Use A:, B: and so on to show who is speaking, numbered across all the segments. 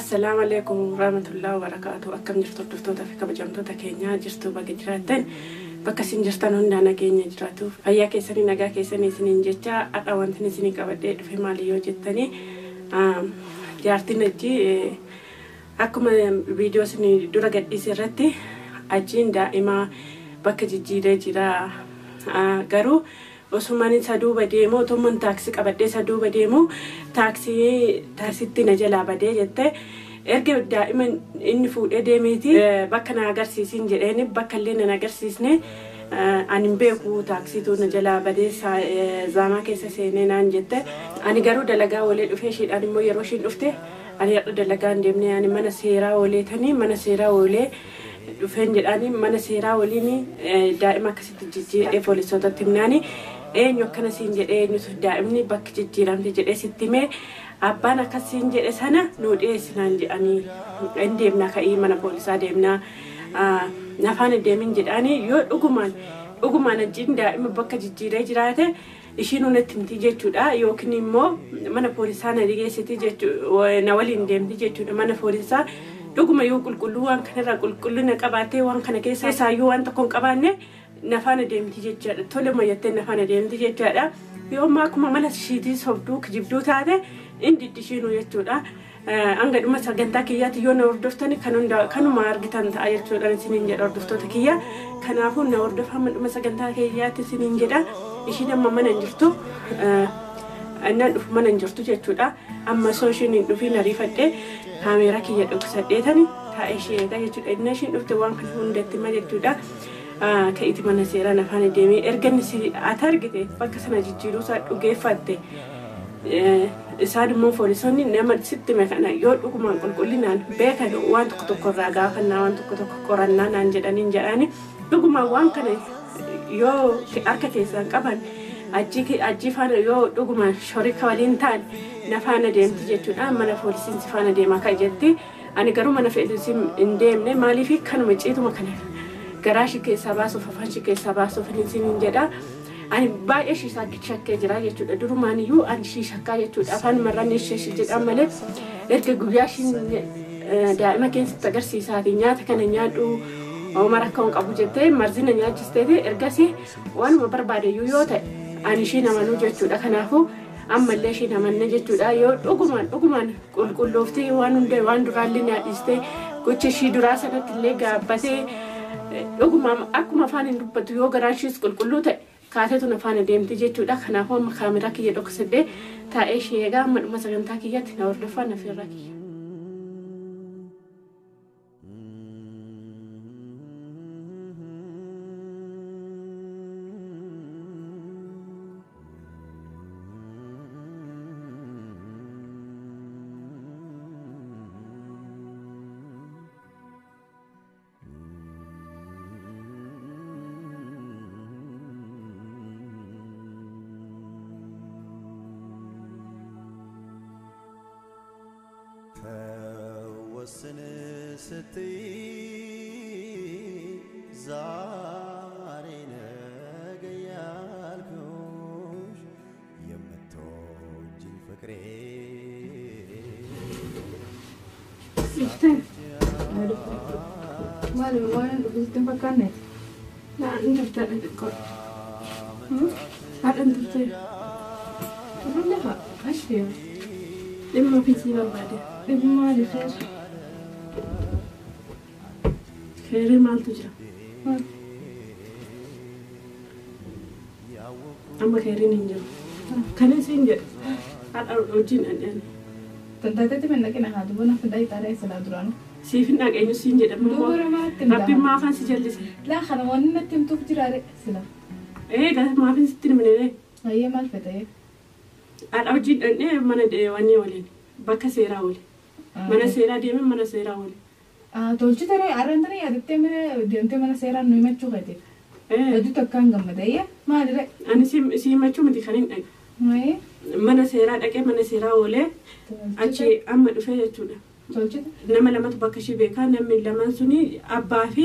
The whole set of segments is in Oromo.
A: Assalaamu alaikum warahmatullahi wabarakatuh. Akkam jirtu hordoftoota fi kabajamtoota keenyaa jirtu bakka jiraattan bakka isin jirtan hundaa nageenya jiraatu. Fayyaa keessanii nagaa keessanii isiniin jecha har'a wanti isinii qabadhee dhufe maali yoo jettanii jaartiin achi akkuma viidiyoo isinii dura gadhiise irratti achiin daa'ima bakka jijjiiree jira. Garuu osumaan isa duuba deemu otumaan taaksii qabadhee isa duuba deemu taaksitti na jalaa badee jette erga daa'ima inni fuudhee deemeeti bakka na agarsiisin jedheeni bakka illee na agarsiisne ani hin beeku taaksiitu na jalaa badee zaamaa keessa seenee naan jette. Ani garuu dalagaa oolee dhufee isheedhaan immoo yeroo ishiin dhufte ani har'a dalagaa hin deemne ani mana seeraa ooleetanii mana seeraa oolee dhufeen jedhaanii mana seeraa waliin daa'ima akkasitti jijjiiree poolisootatti himnaani eenyu akkana siin jedhee eenyutu daa'imni bakki jijjiiramte jedhee sitti himee abbaan akkas siin jedhe sana nuu dhiyeessinaan jedhanii hin deemnaa ka'ii mana poolisaa deemnaa nafaan hin deemin jedhaanii yoo dhugumaan achiin daa'ima bakka jijjiiree jiraate ishiin natti himti jechuudha yookiin immoo mana poolisaa na dhiyeessiti jechuudha na waliin deemti jechuudha mana poolisaa dhuguma yoo qulqulluu waan kanarraa qulqullina qabaatee waan kana keessa isaayyuu waan tokko hin qabaanne nafaana deemti jechaadha. Tole jettee nafaana deemti jechaadha. Yoo ammaa akkuma mana ishiitii sobduu kijibduu taate inni diddishiinuu jechuudha. Hanga dhuma sagantaa kiyyaatti yoo na hordoftani kanuma argitan ta'a jechuudha isiniin jedha hordoftoota kiyya. Kanaafuu na hordofaa hamma dhuma sagantaa kiyyaatti isiniin jedha. Ishiin amma mana hin jirtu. Innaan dhufu mana hin jirtu jechuudha. Amma osoo ishiin hin dhufiin ariifadhee kaameeraa kiyya dhoksadheetani taa'ee ishee eegaa jechuudha. Inni ishiin dhufte waan kana hundatti hima jechuudha. Ka'iti mana seeraa nafaan deemee erga inni ati argite bakka sana jijjiiruu isaa dhugeeffatte isaan immoo poolisoonni nama sitti hime kana yoo dhugumaan qulqullinaan beekan waan tokko tokko irraa gaafannaa waan tokko tokko qorannaa naan jedhaniin jedhani dhugumaan waan kana yoo harka keessaan qaban achi faana yoo dhugumaan shorika waliin ta'an na faana deemti jechuudha. Mana poolisiin si faana deemaa kan jetti. Ani garuu mana poolisiin hin deemne maaliif kanuma ciituma kana garaa ishee keessaa baasuuf afaan ishee keessaa baasuuf hin jedha. Ani baay'ee ishee shakkee jira jechuudha. Durumaan iyyuu ani ishee shakkaa jechuudha. Afaan marraan ishee jedhan malee erga guyyaa ishiin daa'ima keessatti agarsiisaatii nyaata kana nyaadhu Omar akka hin qabu jettee marzina nyaachisteeti ergasii waanuma barbaade iyyuu yoo ta'e ani ishiin amanuu jechuudha. Kanaafuu ammallee ishiin amanne jechuudha. Yoo dhugumaan qulqullooftee waan hunda waan duraallee nyaadhistee gocha ishii duraa sanatti illee gaabbatee dhugumaan akkuma afaan hin dubbatu yoo garaan ishiis qulqulluu ta'e kaateetu na faana deemti jechuudha. Kanaafuu amma kaameraa kiyya dhoksadhee taa'ee ishee eegaa amma dhuma sagantaa kiyyaatti na hordofaa na feerraa kiyya.
B: ተወስን ስትይ ዛሬ ነገ ያልኩሽ የምትወጂኝ ፍቅሬ
C: Maali waan dhufuutti hin fakkaanneeti?
A: Hin turte xiqqoo. Haadha hin turte.
C: Lafa ashee.
A: Dhimma ofii barbaade.
C: Dhimma maali feer?
A: Feeree maaltu jira? Amma feereen hin jiru. Kan isin jedhu haadha hojiin dhandhean.
C: Tantaatetti mannaqina haatu buna fidaa ixaadhaa isa duraanu.
A: Siif hin dhageenyu siin jedhamu.
C: Dubara maatti himta?
A: Rabbiin maafaan si jallise?
C: Laa kana waan natti himtuuf jiraare sila.
A: Ee maafin sitti himne.
C: Ayyee maal fedha?
A: Haadha hojiin dhandhee mana wanni waliin bakka seeraa waliin. Mana seeraa deemee mana seeraa waliin.
C: Tolchitanii arrantanii yaadattee mana deemtee mana seeraa nu himachuu keetiif. Hedduu takkaan gammadee maalirra?
A: Ani si himachuu miti kan hin dhaqe. Mana seeraa dhaqee mana seeraa oolee achi amma dhufee jechuudha. Nama lamatu bakka ishee beekaa namni lamaan suni abbaa fi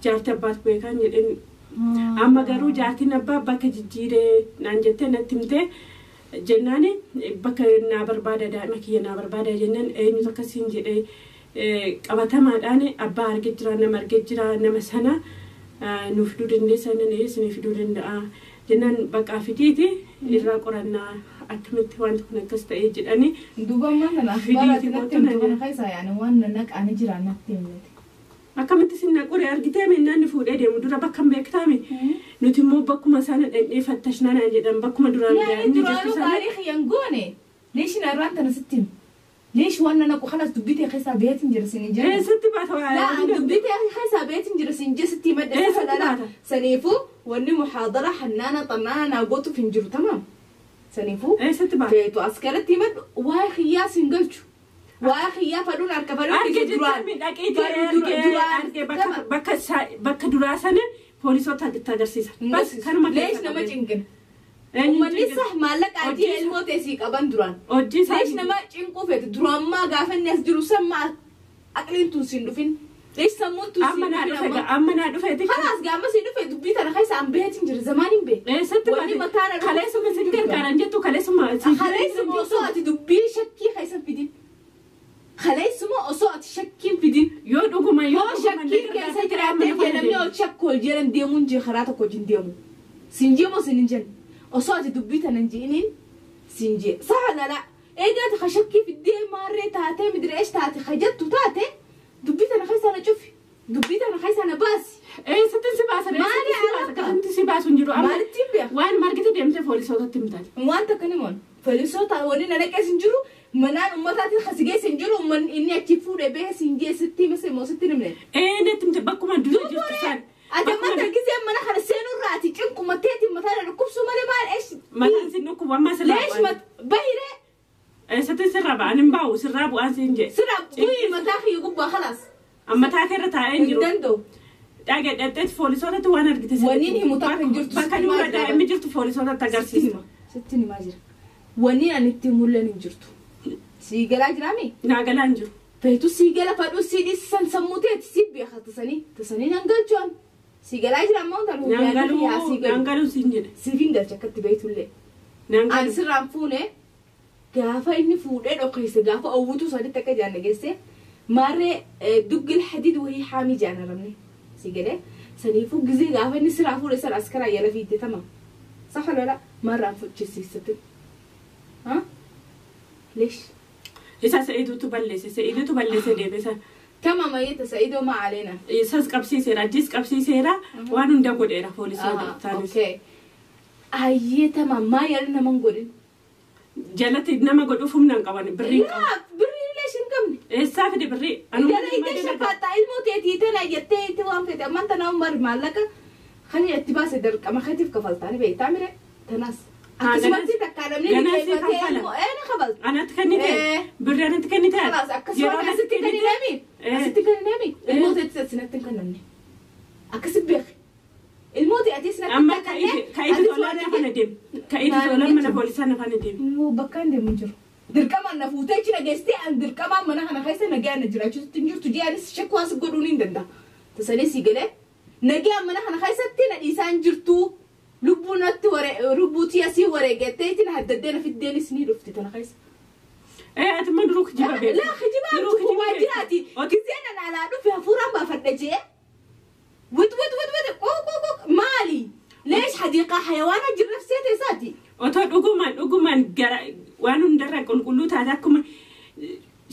A: jaartii abbaatu beekaa jedheen. Amma garuu jaartiin abbaa bakka jijjiiree naan jettee natti himtee Jennaani bakka naa barbaada daa'ima kiyya naa barbaada jennaan eenyutu akkasiin jedhee qabatamaadhaan abbaa argee jira nama argee jira nama sana nuuf fiduu dandeessa inni isinii fiduu danda'a jennaan bakka fidiiti irraa qorannaa akkamitti wanti kun akkas ta'ee jedhanii.
C: Duuba ammaa kana akhbaaraati natti himtu kana keessa yaani waan naqaanii jiran natti himte.
A: Akkamitti sin naqure argitee minnaan fuudhee deemu dura bakka hin beektaame nuti immoo bakkuma sana dhandhee fattashnaa jedhan bakkuma duraan
C: Yaani duraanuu taariikii hin goone leeshin arraan tana sitti himu. ليش وانا نقو خلاص دبيتي خيسا بيت نجرسين جرس
A: إيه ستي باتا
C: لا دبيتي خيسا بيت نجرسين جستي مدى إيه لا سنيفو واني محاضرة حنانة طنانة ناقوتو في نجرو تمام سنيفو
A: إيه ستي باتا
C: فيتو عسكرتي مد واي خياس نقلتو واي خيا فدون أركفلون
A: أركي بكا دراسة بوليسو تاجرسيسا بس كانوا
C: ليش نما جنجن Uummanni sah maallaqa adii ilmoo teessii qaban duraan. Leesh nama cinquu feete duraan maa gaafa inni as jiru san maa aqliin tun siin dhufin. Leesh sammuun tun siin dhufin.
A: Amma naa dhufeeti.
C: Kalaas gaama siin dhufe dubbii tana keessa an beetin jira zamaan hin beeku.
A: Eessatti baate kaleessuma sin gargaaran jettu kaleessuma.
C: Kaleessuma osoo ati dubbii shakkii keessa fidin. Kaleessuma osoo ati shakkiin fidin.
A: Yoo dhuguma
C: yoo shakkiin keessa jiraattee jedhamni ol shakku ol jedhan deemuun jira karaa tokko wajjin deemu. Siin jeemoo siin hin jenne. Osoo ati dubbii tana hin je'iniin siin jee saha lala eegaati ka shakkii fiddee maarree taatee midireesh taate ka jettu taate dubbii tana keessa na cufi dubbii tana keessa na baasi.
A: Eessatti si baasan
C: Maali alaka?
A: Wanti si baasu hin jiru.
C: Maalitti hin beeku?
A: Waan margite deemtee poolisootatti himtaati.
C: Waan takka ni moon poolisoota waliin na dhaqees hin jiru manaan uummataatiin kasi geesse hin jiru inni achi fuudhee bahee siin jee sitti hime moo sitti himne.
A: Ee natti himte bakkuma dura jirtu san.
C: Ati amma targisee mana kana seenurraati cinquma teeti mataa dhukkubsuu malee maal eesh.
A: Mataan sin dhukkubu amma sirraa
C: Leesh bahiree.
A: Eessatti sirraa ba'an hin bahu sirraa bu'aan siin jee.
C: Sirraa bu'ii mataa kiyya gubbaa khalaas.
A: Amma mataa keerra taa'ee hin jiru.
C: Hin danda'u.
A: Dhagedhatteet poolisootatti waan argite.
C: Waniin himu takka hin jirtu.
A: Bakka dura daa'imni jirtu poolisootatti agarsiisa.
C: Sitti himaa jira. Waniin ani itti mul'an hin jirtu. Sii galaa jiraami?
A: Naa galaa hin jiru.
C: Feetu sii gala fadhuu sii dhiisan sammuu teeti sii beekaa tasanii tasanii nan galchuun. Si galaa jira ammoo ta'u
A: Nangaluu siin jedhe.
C: Siifin galcha akkatti beektullee. Ani sirraan fuune gaafa inni fuudhee dhokeesse gaafa owwituu saditti akka jaan dhageesse maarree duggil hadiid wayii haamii jaan haramne si galee saniifuu gizee gaafa inni sirraa fuudhe sana askaraa yala fiitte tamam safa lola maarraan fuchisiisate. Leesh.
A: Isa Sa'iidutu balleesse Sa'iidutu balleesse deebisa.
C: تمام يا سعيد وما علينا.
A: Isas qabsiiseera ajjees qabsiiseera waan hunda godheera poolisoota
C: taanis. Okay. Ayyee tamam maa yaala nama hin godhin.
A: Jalatti nama godhuuf humna hin qaban birrii hin qabu.
C: Birrii illee hin qabne.
A: Eessaa fide birrii?
C: Jala itti shafaataa ilmoo teetii tana jettee itti waan fete ammaan tana umar maallaqa kan itti baase dirqama keetiif kafaltaani beektaa mire tanaas. Akkasumatti takka namni liqeeffatee ilmoo ee kafalta.
A: Anatti kennite birrii anatti kennite.
C: Kalaas akkasuma asitti kenniteemi. Asitti kenniteemi. Ilmoo teetii asinatti hin kennamne. Akkasi beeki. Ilmoo teetii asinatti
A: Amma ka'iitu tolaan afaan adeemu. Ka'iitu tolaan mana poolisaan afaan adeemu.
C: Bakka hin deemu jiru. Dirqamaan na fuutee achi dhageessitee an dirqamaan mana kana keessa nagaan na jiraachisutti hin jirtu ji'aanis shakkuwaas godhuun hin danda'a. Tasalee sii galee nagaan mana kana keessatti na dhiisaan jirtu. Lubbuun natti lubbuutii asii wareegattee itti na haddaddee na fiddeenis ni dhufti tana keessa.
A: Ee ati ma duruu kijiba beeku.
C: Laa kijibaa waa jiraati. Gizeen ana alaa dhufe hafuuraan baafadha jee. Wit wit wit wit qoo qoo qoo maali? Leesh hadiiqaa hayawaana jirra seete isaati.
A: Otoo dhugumaan dhugumaan gara waan hundarra qulqulluu taate akkuma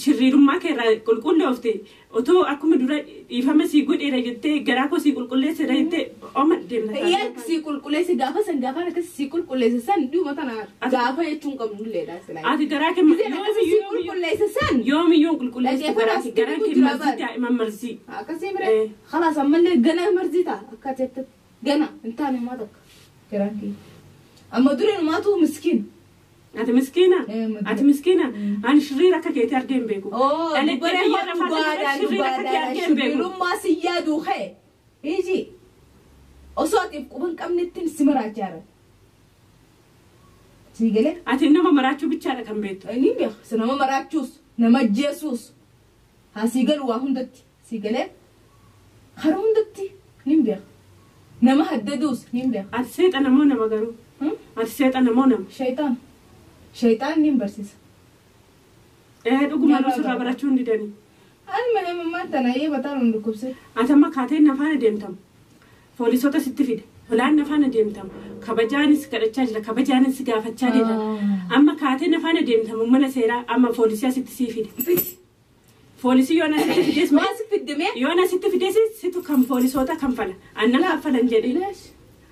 A: shirriirummaa keerraa qulqulloofte otoo akkuma dura dhiifama sii godheera jettee garaa koo sii qulqulleesseera jettee oma deemta.
C: Yaa sii qulqulleesse gaafa san gaafaan akkas sii qulqulleesse san dhuma tana gaafa jechuun qabnu illeedha silaa.
A: Ati garaa kee
C: sii qulqulleesse san.
A: Yoomiyyuu qulqulleesse garaa kee marzii daa'ima marzii.
C: Akkasii mire khalaas ammallee gana marzii ta'a akka jettee gana hin taane maa takka garaan kee. Amma dureen maatu miskiin.
A: Ati miskiina? Ati miskiina? Ani shirriira akka keetii argee hin beeku.
C: Shirriirummaa si yaaduu ka'e. Iji osoo ati quba hin qabnettiin si maraachaa jira. Sii galee?
A: Ati nama maraachuu bichaadha kan beektu.
C: Inni hin beeku. Si nama maraachuus, nama ajjeesuus. Haa sii galu waa hundatti. Sii galee? Karaa hundatti ni hin beeku. Nama haddaduus ni hin beeku.
A: Ati seexana moo nama garuu? Ati seexana moo nama?
C: Shaytaan. Shayxaan ni barsiisa.
A: Dhuguma sirraa barachuu hin didanii.
C: Ani malee tana ee bataan hin dhukkubse.
A: Ati amma kaateen nafaan adeemtamu. Poolisoota sitti fide. Tolaan nafaan adeemtamu. Kabajaanis kadhachaa jira. Kabajaanis gaafachaa jira. Amma kaateen nafaan adeemtamu mana seeraa amma poolisii asitti sii fide. Poolisii yoona sitti fides.
C: Maal si fiddime?
A: Yoona sitti fides situ kan poolisoota kan fala. Annan kaffalan jedhee.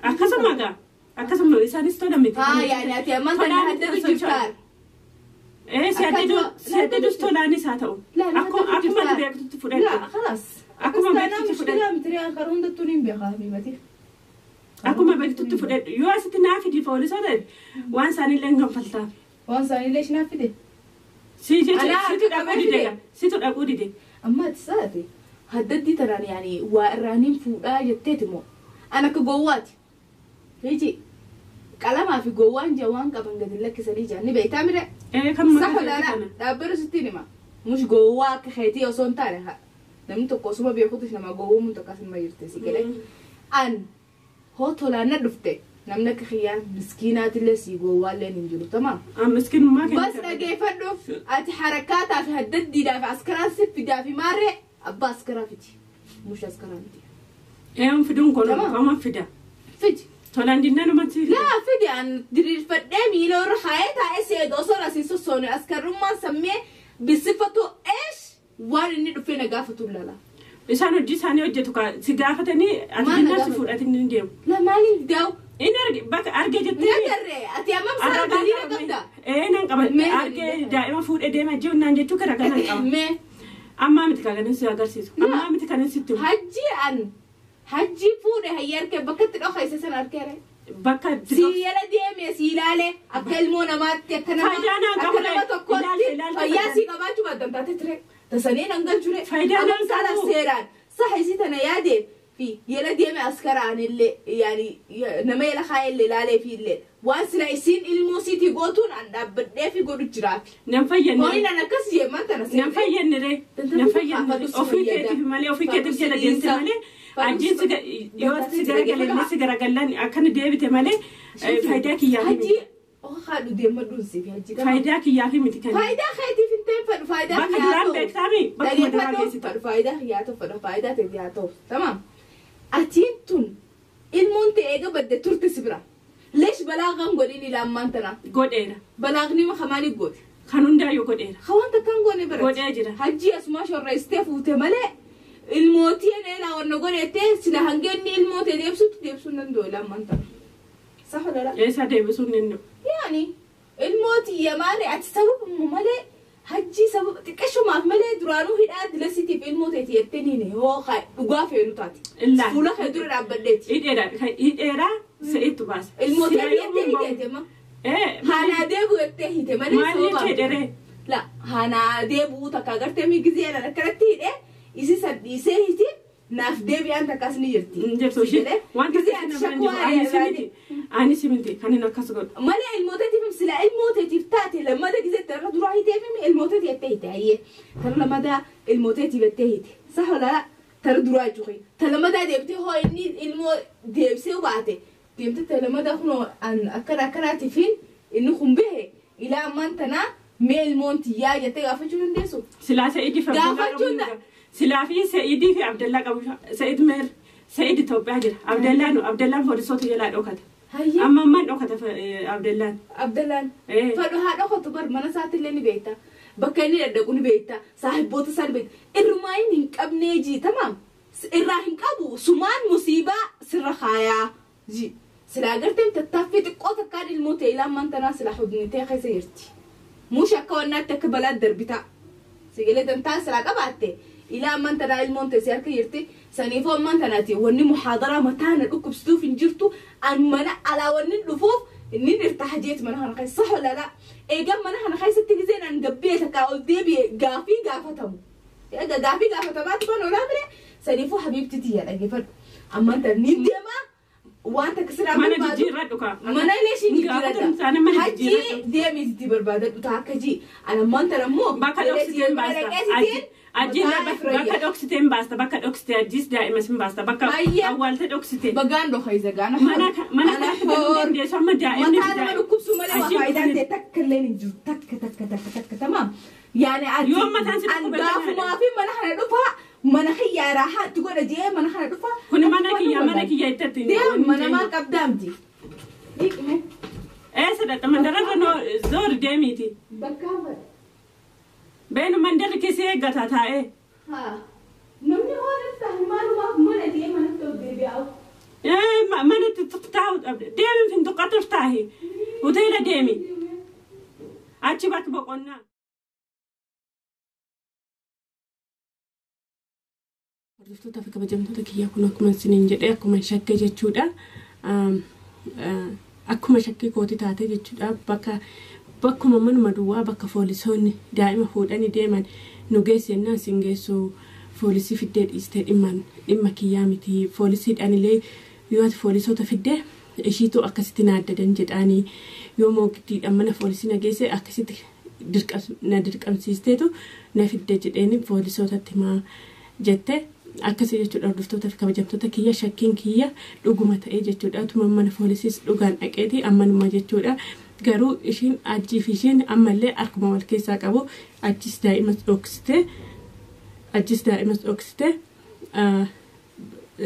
A: Akkasuma gaa. Akkasuma isaanis tola miti.
C: Haa yaani ati ammaan tana haddatu jirtaa.
A: Si addadus tolaanis haa ta'u. Akkuma beektutti fudhadhu.
C: Laa khalaas.
A: Akkuma beektutti fudhadhu. Akkuma beektutti fudhadhu. Yoo asitti naa fidi poolisoota waan isaaniillee hin kanfaltaaf.
C: Waan isaaniillee ishee naa fide.
A: Si jecha situ dhaquu dide. Situ dhaquu dide.
C: Amma ati saate haddaddi tanaan yaani waa irraaniin fuudhaa jetteeti moo an akka gowwaati. Hiji qalamaa fi gowwaan jaa waan qaban gadi lakkisanii jaa ni beektaa mire.
A: Kan
C: Safa lala dhaabbatu sitti hima. Mush gowwaa akka keetii osoo hin taane namni tokko osuma beekutu nama gowwoomuun tokko asuma jirti si galee. An hoo tolaan na dhufte namni akka xiyyaa miskiinaatillee si gowwaallee hin jiru tamaam.
A: Miskiinummaa
C: kenna. Bas dhageeffadhu ati harakaataa fi haddaddiidhaa fi askaraan si fidaa fi maarree abbaa askaraa fiti. Mush askaraa miti.
A: Fiduun kun amma fida.
C: Fidi.
A: Tolaan dinnaan umatti.
C: Laa fidi an diriirfadhee miila irra haayee taa'ee si eega osoo asiin sossoone askarrummaan sammee bisifatu eesh waan inni dhufee na gaafatu lala.
A: Isaan hojii isaanii hojjetu si gaafatanii ati dinnaan si fuudhatanii ni deemu.
C: La maaliin daa'u?
A: Inni bakka argee jettee.
C: Nagarree ati ammam saara daliila qabda.
A: Nan qaba argee daa'ima fuudhee deema jiru naan jechuu gara galan qaba.
C: Mee.
A: Ammaa miti kan si agarsiisu. Ammaa miti kan sitti.
C: Hajji an. Hajji fuudhe hayya argee bakka itti dhoka isa sana argeere.
A: Bakka
C: si yala deeme si ilaale akka ilmoo namaatti akka nama akka nama tokkotti fayyaa si qabaachuu baaddan taate ture. Tasanii nan galchure.
A: Faayidaa
C: nan qabu. Seeraan saha isii tana yaadee fi yala deeme askaraan illee yaani nama yala kaayee ilaalee fi illee waan sila isiin ilmoo siitii gootuun an dhaabbadhee fi godhu jiraafi.
A: Nan fayyannee.
C: Horii nan akkas jee tana.
A: Nan fayyannee. Nan fayyannee. Ofii keetiif malee ofii keetiif jala deemte malee. Ajjiin yoo si garagalan si garagalan akkana deebite malee faayidaa kiyyaa fi
C: miti. Haadhu deemadhuun si hajji kana.
A: Faayidaa kiyyaa fi miti kana.
C: Faayidaa keetiif hin ta'in fadhu faayidaa
A: Bakka duraan beektaami bakkuma duraan geessita.
C: Fadhu faayidaa kiyyaa ta'u fadhu faayidaa ta'e haa ta'u. Tamaam. Atiin tun ilmoon ta'e eega badde turte si bira. Leesh balaagaan godhin ilaamaan tana.
A: Godheera.
C: Balaagni maaliif goote?
A: Kan hundaayyuu godheera.
C: Wanta kan goone bara.
A: Godhee jira.
C: Hajji asumaa shorreessitee fuute malee. Ilmootii eenaa warra godhettee sila hangeenni ilmootee deebisuutti deebisuun danda'u ilaamaan tana. Safa lala.
A: Eessa deebisuun danda'u?
C: Yaani ilmootii yamaane ati sababuma malee hajji sababa xiqqashumaaf malee duraanuu hidhaa dilasiitiif ilmooteeti jettee niin hoo dhugaa feenu taati. Fuula kee dura dhaabbadheeti.
A: Hidheeraa se'ittu baasa.
C: Ilmootee jettee hidheete ma? Haanaa deebi'u jettee hidhe malee
A: sababa. Maal jettee dheree?
C: La haanaa deebi'uu takka agartee migizee akkanatti hidhee. Isi sadhiisee hiti naaf deebi'aan takkas ni jirti.
A: Jirtu ishee waan akkasii ani si miti kan inni akkas godhu.
C: Malee ilmooteetiif sila ilmooteetiif taate lammata gizeetti irra duraa hiteef ilmooteetiif jettee hite ayyee tara lammataa ilmooteetiif jettee hite saha lala tara duraa jechuudha tara lammataa deebitee hoo inni ilmoo deebisee baate deemtee tara lammataa kunoo akkana akkanaatiif inni kun bahe ilaa ammaan tanaa mee ilmoon tiyyaa jettee gaafachuu dandeessu.
A: Silaa Sa'idii fi
C: Gaafachuu
A: Silaa fi Sa'idii fi Abdallaa qabu Sa'id meer Sa'id Itoophiyaa jira Abdallaan Abdallaan poolisoota jalaa dhokata. Amma ammaan dhokata Abdallaan.
C: Abdallaan. Fadhu haa dhokatu bar mana isaatiillee ni beekta. Bakka inni daddaqu ni beekta. Saahibboota isaa ni beekta. Irrumaa inni hin qabnee jii tamaam. Irraa hin qabu sumaan musiibaa sirra kaayaa jii. Silaa agartee tattaaffii xiqqoo takkaan ilmoo ta'e ilaamaan tanaa silaa hudnitee keessa jirti. Mush akka wannaatti akka balaa darbitaa. Sigilee dantaa silaa qabaatte. Ilaa ammaan tanaa ilmoon teessee harka jirti. Saniifuu ammaan tanaati wanni muhaadaraa mataa na dhukkubsituuf hin jirtu. An mana alaa wanni dhufuuf inni irtaha jeeti mana kana keessa saha lala. Eegaa mana kana keessatti gizeen an gabbee takkaa ol deebi'e gaafii gaafatamu. Egaa gaafii gaafatamaatu kan olaa bire saniifuu habiibti tiyya dhageeffadhu. Ammaan tana ni deemaa waan takka siraa
A: Mana jijjiirradhu kaa.
C: Mana illee ishee jijjiirradha. Hajji deemii itti barbaadadhu taa akka jii. An ammaan tana immoo.
A: Bakka dhoksitee baasta. Ajji
C: Mataa Ifrayya.
A: bakka dhoksitee hin baasta, bakka dhoksitee ajjis daa'imas hin baasta, bakka
C: Hayya.
A: awwaalte dhoksitee.
C: Bagaan dhokeessa gaana.
A: Mana kanatti galuu dandeessu amma daa'imni
C: Mataa nama dhukkubsu malee waa
A: Achiin
C: faayidaan
A: dhufanii-
C: ta'e takka illee hin jiru. Takka takka takka takka tamaam. Yaani ati
A: Yoo mataan si
C: an
A: dhukkube
C: gaafumaa fi mana kana dhufaa mana kiyyaa raahaa itti godha jee mana kana dhufaa.
A: Kun mana kiyya, mana kiyya itti
C: Deem mana maal qabdaamti? Dhiqme.
A: Eessa dhaqxa mandararra noo zoor deemiiti.
C: Bakka hambadha.
A: Beenu mandarri keessi eeggata taa'ee.
C: Haa. Namni hoolaa ta'e maalumaaf mana jee manatti ol deebi'aa.
A: Manatti taa'u dhabde. Deemi fintuqatur taa'i. Hoteela deemi. Achi bakki boqonnaa. Hordoftoota fi kabajamtoota kiyyaa kun akkuma isiniin jedhee akkuma shakkee jechuudha. Akkuma shakkii kooti taate jechuudha. Bakka bakkuma manuma duwwaa bakka foolisoonni daa'ima fuudhanii deeman nu geessi jennaan sin geessu foolisii fiddee dhiistee dhimmaan dhimma kiyyaa miti. Foolisiidhaan illee yoo ati foolisoota fiddee ishiitu akkasitti na addadan jedhaanii yoo moogiddiidhaan mana foolisii na geesse akkasitti na dirqamsiisteetu na fidde jedheeni foolisootatti himaa jette akkasii jechuudha. Hordoftoota fi kabajamtoota kiyya, shakkiin kiyya dhuguma ta'ee jechuudha. Utuma mana foolisiis dhugaan dhaqeeti ammanuma jechuudha. Garuu ishiin ajjii fi ishiin ammallee harkuma wal keessaa qabu. Ajjis daa'imas dhoksite, ajjis daa'imas dhoksite.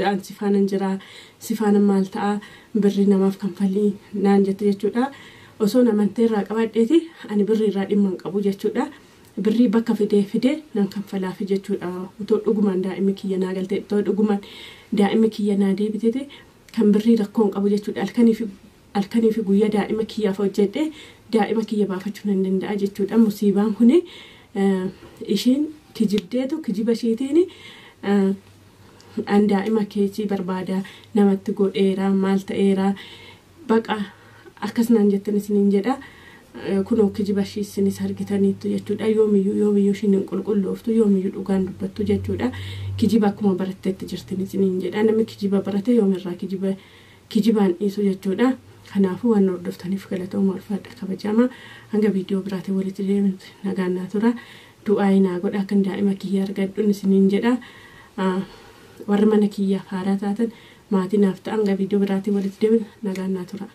A: An si faanan jira, si faana maal ta'a, birrii namaaf kanfalii naan jette jechuudha. Osoo amantee irraa qabadheeti ani birrii irraa dhimma hin qabu jechuudha. Birrii bakka fidee fidee nan kanfalaafi jechuudha. Otoo dhugumaan daa'imni kiyya naa galte, otoo dhugumaan daa'imni kiyya naa deebitete kan birrii rakkoo hin qabu jechuudha. Halkanii fi guyyaa daa'ima kiyyaaf hojjedhe daa'ima kiyya baafachuu nan danda'a jechuudha. Musiibaan kuni isheen kijibdeetu kijiba isheetiin an daa'ima keetii barbaada namatti godheera maal ta'eera baqa akkas naan jettan isiniin jedha. Kunoo kijiba ishii isinis argitaniittu jechuudha. Yoomiyyuu yoomiyyuu ishiin hin qulqullooftu, yoomiyyuu dhugaan dubbattu jechuudha. Kijiba akkuma baratteetti jirtin isiniin jedha. Namni kijiba barate yoomirraa kijiba kijibaan dhiisu jechuudha. Kanaafuu waan hordoftaniif galatooma, ulfaadha, kabajama. Hanga viidiyoo biraatiin walitti deemtu nagaan naa tura. Du'aa naa godha akkan daa'ima kiyya argadhuun isiniin jedha. Warri mana kiyyaaf haaraa taatan maatii naaf ta'a. Hanga viidiyoo biraatiin walitti deemnu nagaan naa tura.